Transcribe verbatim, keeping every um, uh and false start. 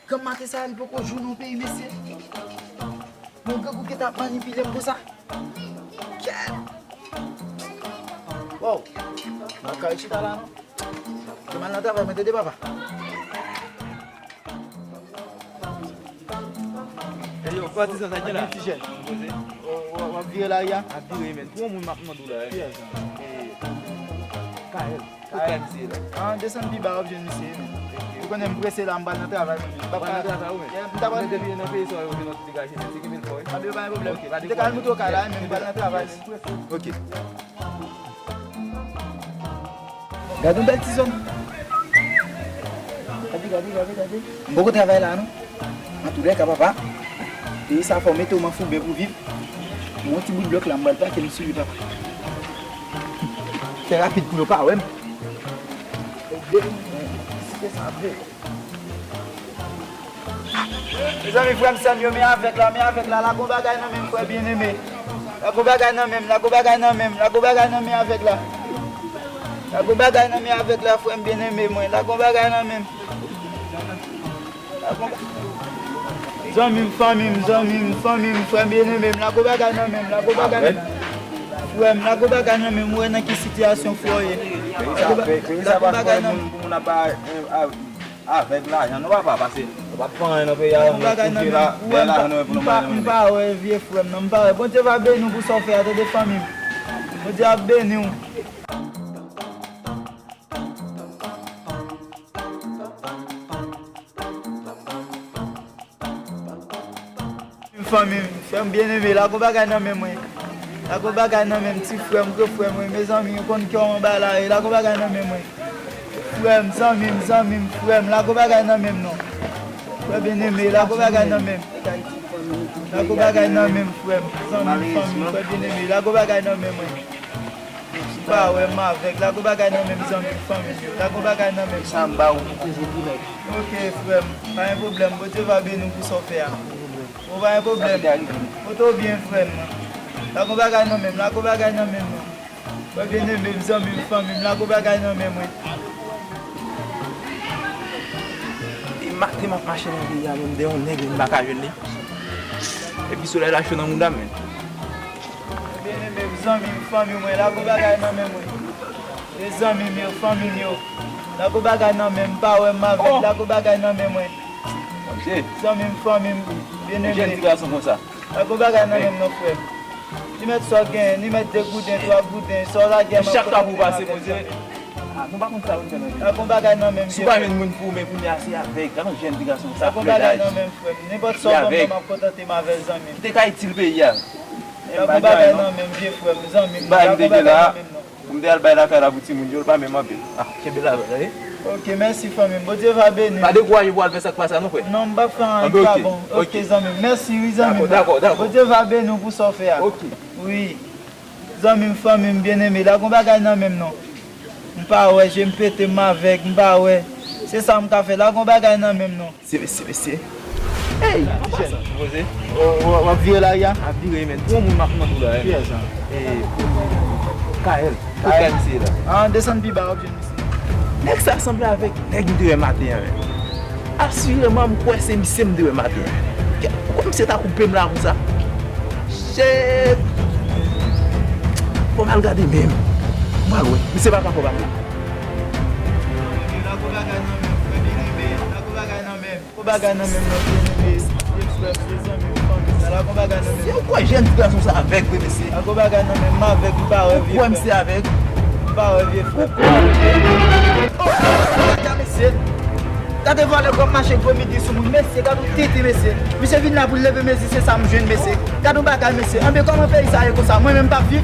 Granm maten sa a, li poko jou nan peyi, mesye. Yon grangou ki t ap manipile m konsa. Kèt! Wow! Mwen ka chita la, non? Mwen al nan travay, mwen tande, papa. Hey, yo, patizan, sa gen la? Ti jèn. W ap vire lari a? Ap vire, men. Pou yon moun m ap mande w la, eh. Kiyès sa? Eh, Kael. Kote misye la? Ah, desann pi ba, w ap jwenn misye, men. Ou konnen m prese la, m pral nan travay, men. M pral nan travay, ou men? Yeah, m ta pral. Men depi nan peyi sa, yo vin degaje, men se ki vin fò, wi. Ah, men pa gen pwoblèm. Ok, pa de pwoblèm. M te ka al montre w kay la, men m pral nan travay, men m prese. Ok. Gade yon bèl ti zòn. Gade, gade, gade, gade. M poko travay la, non. Antoulèka, papa, peyi sa fò mete w manfouben pou viv. Yon ti bout blòk la, m pral pake m sou li, papa. Fè rapid pou yo pa wè m. Site sa vre. Mezanmi, frè m, sè m yo, men avèg la, men avèg la, la gon bagay nan men m, frè byeneme. La gon bagay nan men m, la gon bagay nan men m, la gon bagay nan men avèg la. La gon bagay nan men avèg la, frè m byeneme mwen, la gon bagay nan men m. Zanmi m, fanmi m, zanmi m, fanmi m, frè m byeneme m, la gon bagay nan men m, la gon bagay nan men m. Frè m, la gon bagay nan men m, ou wè nan ki sitiyasyon frè w ye. Peyi sa, peyi sa pa fè moun pou moun ap ba, eh, avèg lajan non, papa, pase nou p ap fè anyen nan peyi a, nou koute la, bay lajan nou pou nou manje. M pa wè, vye frè m, non, m pa wè. Bondye va beni w pou sa w fè a, tande, fanmi m. Bondye ap beni w. Fanmi m, frè m byeneme, la gon bagay nan men mwen. La gon bagay nan men m, ti frè m, gwo frè m, wi, mezanmi, ou konn kòman bagay la ye, la gon bagay nan men mwen. Frè m, zanmi m, zanmi m, frè m, la gon bagay nan men m non. Frè byeneme, la gon bagay nan men m. La gon bagay nan men m, frè m, zanmi m, fanmi m, frè byeneme, la gon bagay nan men mwen. M pa wè, m avèg. La gon bagay nan men m, zanmi m, fanmi m yo. La gon bagay nan men m. Sa m ba ou pou kouvri pou nèg. Ok, frè m. Pa gen pwoblèm. Bondye va beni w pou sa w fè a. Ou pa gen pwoblèm. Kote w byen, frè m? La gon bagay nan men m. La gon bagay nan men m, non. Frè byeneme m, zanmi m, fanmi m. La gon bagay nan men mwen. E maten m ap mache nan peyi a, menm de yon nèg, m pa ka jwenn li. Epi solèy la cho nan mouda m, men. Byeneme m, zanmi m, fanmi mwen, la gon bagay nan men mwen. E zanmi m yo, fanmi m yo, la gon bagay nan men m, m pa wè m avèg, la gon bagay nan men mwen. Zanmi m, fanmi m, byeneme. Jèn ti gason konsa. La gon bagay nan men m non, frè m. Li mèt sa w genyen, li mèt de gouden, twa gouden, sa w lage a m ap kontan. Chak fwa pou w pase, Bondye. Ah, nou pa konn sa nou fè nan vi. La gon bagay nan men m. Si w pa jwenn moun pou ou, men kounye a se avèg. Gade yon jèn ti gason sa, frè daj. La gon bagay nan men m, frè m. Nenpòt sa w ban m, m ap kontante m avè l, zanmi m. Ki te ka itil peyi a. La gon bagay nan men m, vye frè m, zanmi m. Bagay m te gen la, pou m te al bay lakay la pou timoun yo, l pa menm anpil. Ah, kenbe la, tande. Ok, mèsi, fanmi m. Bondye va beni w. Pa dekouraje pou w al fè sa k pa sa, non, frè. Non, m p ap fè anyen ki pa bon. Ok, zanmi m. Mèsi, wi, zanmi m. Dakò, dakò, dakò. Bondye va beni w pou sa w fè a. Ok. Wi. Zanmi m, fanmi m byeneme, la gon bagay nan men m non. M pa wè, je m pete, m avèg, m pa wè. Se sa m ka fè, la gon bagay nan men m non. Mesye, mesye, mesye. Hey, ti jèn. Poze. W ap vire lari a? Ap vire, men. Pou yon moun m ap mande w la, eh. Kiyès sa? Eh, Kael. Kael. Kote misye la? Ah, desann pi ba, w ap jwenn misye. Nèg sa sanble avèk nèg m te wè maten an, men. Asireman, m kwè se misye m te wè maten an. Kè, ou kwè misye ta koupe m la konsa? Shit! Fò m al gade menm. M al wè. Misye pa ka fò bagay. Lago bagay nan men m, frè byeneme. Lago bagay nan men m. Lago bagay nan men m, non, byeneme. Vye frè m, vye zanmi m, fanmi sa. Lago bagay nan men m. Se ou kwè jèn ti gason sa avèg, vre mesye? Lago bagay nan men m, m avèg, m pa wè vye frè m. Ou kwè misye avèg? M pa wè vye frè m. Gade mesye. Gade vòlè k ap mache gwo midi sou moun. Mesye, gade yon tenten, mesye. Misye vin la pou l leve mezi, se sa m jwenn, mesye. Gade yon bagay, mesye. Anben, kòman peyi sa ye konsa? Mwen menm m p ap viv.